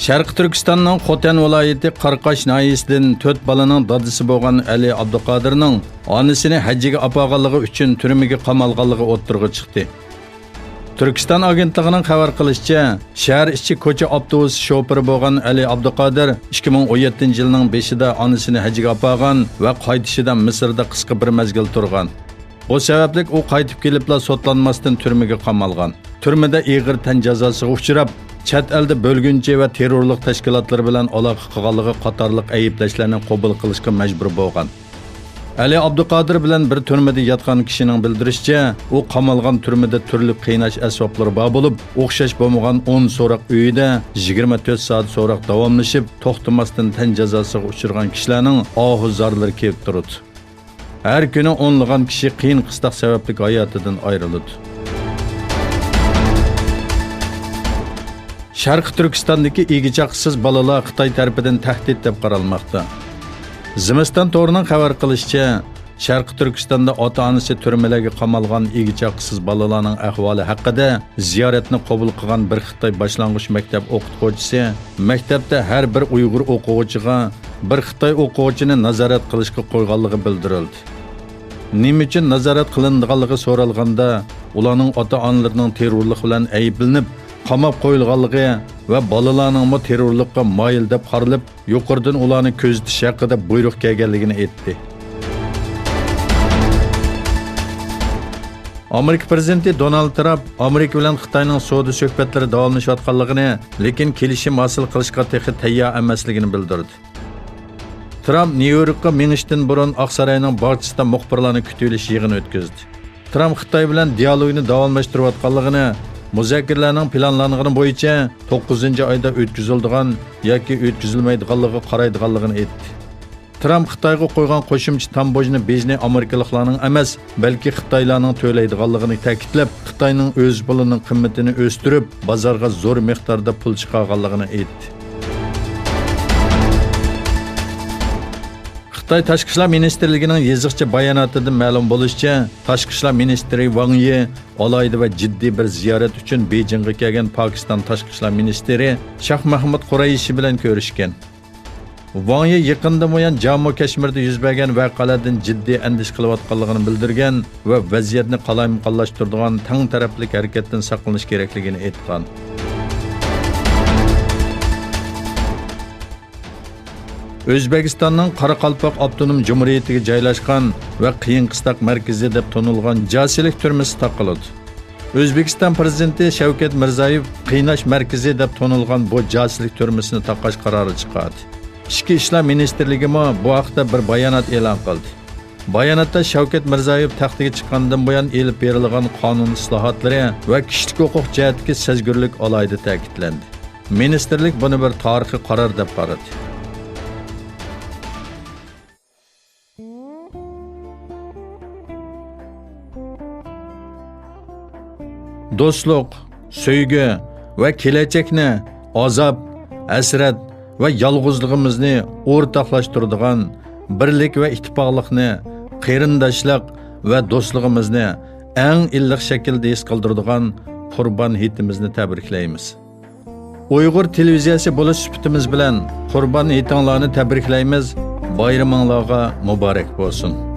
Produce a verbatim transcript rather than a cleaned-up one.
شەرقىي تۈركىستاننىڭ خوتەن ۋىلايىتى قاراقاش ناھىيەسىدىن تۆت بالىنىڭ دادىسى بولغان ئەلى ئابدۇقادىرنىڭ ئانىسىنى ھەججىگە ئاپارغانلىقى ئۈچۈن تۈرمىگە قامالغانلىقى ئوتتۇرىغا چىقتى. تۈركىستان ئاگېنتلىقىنىڭ خەۋەر قىلىشىچە، شەھەر ئىچى كوچا ئاپتوبۇس شوپۇرى بولغان ئەلى ئابدۇقادىر ئىككى مىڭ ئون يەتتىنچى يىلنىڭ بېشىدا ئانىسىنى ھەجگە ئاپارغان ۋە قايتىشىدا مىسىردا قىسقا بىر مەزگىل تۇرغان. بۇ سەۋەبلىك ئۇ قايتىپ كېلىپلا سوتلانماستىن تۈرمىگە قامالغان. تۈرمىدە ئېغىر تەن جازاسىغا ئۇچراپ، چەت ئەلدە بۆلگۈنچى ۋە تېررورلۇق تەشكىلاتلىرى بىلەن ئالاقە قىلغانلىقى قاتارلىق ئەيىبلەشلەرنى قوبۇل قىلىشقا مەجبۇر بولغان. ئەلى ئابدۇقادىر بىلەن بىر تۈرمىدە ياتقان كىشىنىڭ بىلدۈرۈشىچە، ئۇ قامالغان تۈرمىدە تۈرلۈك قىيناش ئەسۋابلىرى بار بولۇپ، ئوخشاش بولمىغان ئون سوراق ئۆيىدە يىگىرمە تۆت سائەت سوراق داۋاملىشىپ، توختىماستىن تەن جازاسىغا ئۇچرىغان كىشىلەرنىڭ ئاھۇ زارلىرى كېلىپ تۇرىدۇ. ھەر كۈنى ئونلىغان كىشى قىيىن قىستاق سەۋەبلىك ھاياتىدىن ئايرىلىدۇ. شەرقىي تۈركىستاندىكى ئىگە-چاقىسىز بالىلار خىتاي تەرىپىدىن تەھدىت دەپ قارالماقتا. زىمىستان تورىنىڭ خەۋەر قىلىشىچە، شەرقىي تۈركىستاندا ئاتا-ئانىسى تۈرمىلەرگە قامالغان ئىگە-چاقىسىز بالىلارنىڭ ئەھۋالى ھەققىدە زىيارەتنى قوبۇل قىلغان بىر خىتاي باشلانغۇچ مەكتەپ ئوقۇتقۇچىسى مەكتەپتە ھەر بىر ئۇيغۇر ئوقۇغۇچىغا بىر خىتاي ئوقۇغۇچىنى نازارەت قىلىشقا قويغانلىقى بىلدۈرۈلدى. نېمە ئۈچۈن نازارەت قىلىنىدىغانلىقى سورالغاندا، ئۇلارنىڭ ئاتا-ئانىلىرىنىڭ تېررورلۇق بىلەن ئەيىبلىنىپ، قاماپ قويۇلغانلىقى ۋە بالىلارنىڭمۇ تېررورلۇققا مايىل دەپ قارىلىپ، يۇقىرىدىن ئۇلارنى كۆزىتىش ھەققىدە بۇيرۇق كەلگەنلىكىنى ئېيتتى. ئامېرىكا پىرېزىدېنتى دونالد ترامپ ئامېرىكا بىلەن خىتاينىڭ سودا سۆھبەتلىرى داۋاملىشىۋاتقانلىقىنى، لېكىن كېلىشىم ھاسىل قىلىشقا تېخى تەييار ئەمەسلىكىنى بىلدۈردى. ترامپ نيۇ يوركقا مېڭىشتىن بۇرۇن ئاقساراينىڭ باغچىسىدا مۇخبىرلارنى كۈتۈۋېلىش يىغىنى ئۆتكۈزدى. ترامپ خىتاي بىلەن دىيالوگنى داۋاملاشتۇرۇۋاتقانلىقىنى، مۇزاكىرىلەرنىڭ پىلانلانغىنى بويىچە توققۇزىنچى ئايدا ئۆتكۈزۈلىدىغان ياكى ئۆتكۈزۈلمەيدىغانلىقىغا قارايدىغانلىقىنى ئېيتتى. ترامپ خىتايغا قويغان قوشۇمچە تامبوژنى بېجىنى ئامېرىكىلىقلارنىڭ ئەمەس، بەلكى خىتايلارنىڭ تۆلەيدىغانلىقىنى تەكىتلەپ، خىتاينىڭ ئۆز پۇلىنىڭ قىممىتىنى ئۆستۈرۈپ، بازارغا زور مىقداردا پۇل چىقارغانلىقىنى ئېيتتى. خىتاي تاشقى ئىشلار مىنىستىرلىكىنىڭ يېزىقچە باياناتىدىن مەلۇم بولۇشىچە، تاشقى ئىشلار مىنىستىرى ۋاڭ يى ئالاھىدە ۋە جىددىي بىر زىيارەت ئۈچۈن بېيجىڭغا كەلگەن پاكىستان تاشقى ئىشلار مىنىستىرى شاھ مەھمۇد قۇرەيشى بىلەن كۆرۈشكەن. ۋاڭ يى يېقىندىن بۇيان جامۇ كەشمىردە يۈز بەرگەن ۋەقەلەردىن جىددىي ئەندىشە قىلىۋاتقانلىقىنى بىلدۈرگەن ۋە ۋەزىيەتنى قالايمىقانلاشتۇرىدىغان تەڭ تەرەپلىك ھەرىكەتتىن ساقلىنىش كېرەكلىكىنى ئېيتقان. ئۆزبېكىستاننىڭ قاراقالپاق ئاپتونوم جۇمھۇرىيىتىگە جايلاشقان ۋە قىيىن قىستاق مەركىزى دەپ تونۇلغان جاسىلىك تۈرمىسى تاقىلىدۇ. ئۆزبېكىستان پىرېزىدېنتى شەۋكەت مىرزىيېۋ قىيناش مەركىزى دەپ تونۇلغان بۇ جاسىسلىك تۈرمىسىنى تاقاش قارارى چىقاردى. ئىچكى ئىشلار مىنىستىرلىكىمۇ بۇ ھەقتە بىر بايانات ئېلان قىلدى. باياناتتا شەۋكەت مىرزىيېۋ تەختكە چىققاندىن بۇيان ئېلىپ بېرىلغان قانۇن ئىسلاھاتلىرى ۋە كىشىلىك ھوقۇق جەھەتتىكى سەزگۈرلۈك ئالاھىدە تەكىتلەندى. مىنىستىرلىك بۇنى بىر تارىخىي قارار دەپ قارىدى. دوستلۇق، سۆيگۈ ۋە كېلەچەكنى، ئازاب، ھەسرەت ۋە يالغۇزلۇقىمىزنى ئورتاقلاشتۇرىدىغان، بىرلىك ۋە ئىتتىپاقلىقنى، قېرىنداشلىق ۋە دوستلۇقىمىزنى ئەڭ ئىللىق شەكىلدە ھېس قىلدۇرىدىغان قۇربان ھېيتىمىزنى تەبرىكلەيمىز. ئۇيغۇر تېلېۋىزىيەسى بولۇش سۈپىتىمىز بىلەن قۇربان ھېيتىڭلارنى تەبرىكلەيمىز، بايرىمىڭلارغا مۇبارەك بولسۇن!